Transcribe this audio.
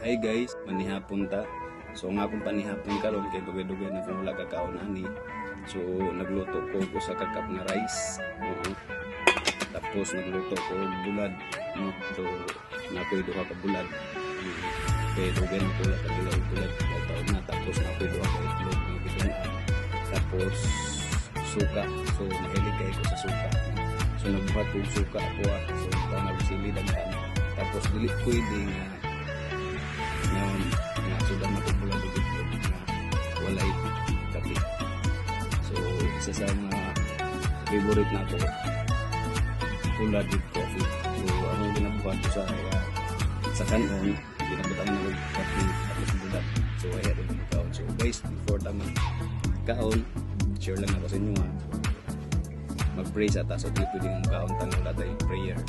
Hi guys, manihapon ta. So nga akong panihapon karon kay dugay-dugay na kung wala kakaon ani. So nagluto ko og usa ka cup nga rice. Oo. Tapos nagluto ko og bulad. No? So nakoy duha ka bulad. Kay dugay na ko wala ka og bulad. Taon na, tapos nakoy duha ka itlog nga gidun-an. Tapos suka. So mahilig kay ko sa suka. So nagbuhat ko og suka ako ah. So tanag sili daghan. Tapos dili pwede nga sudan na ko bulad og itlog nga walay kape. So isa sa mga favorite nako, bulad with coffee. So ang ginabuhat ko sa kanon, ginabutangan nako og kape tapos bulad. So ay rin kaon. So guys, before ta kaon, share lang ako sa inyo nga mag-pray sa ta. So dili pwedeng kaon tang wala tay prayer.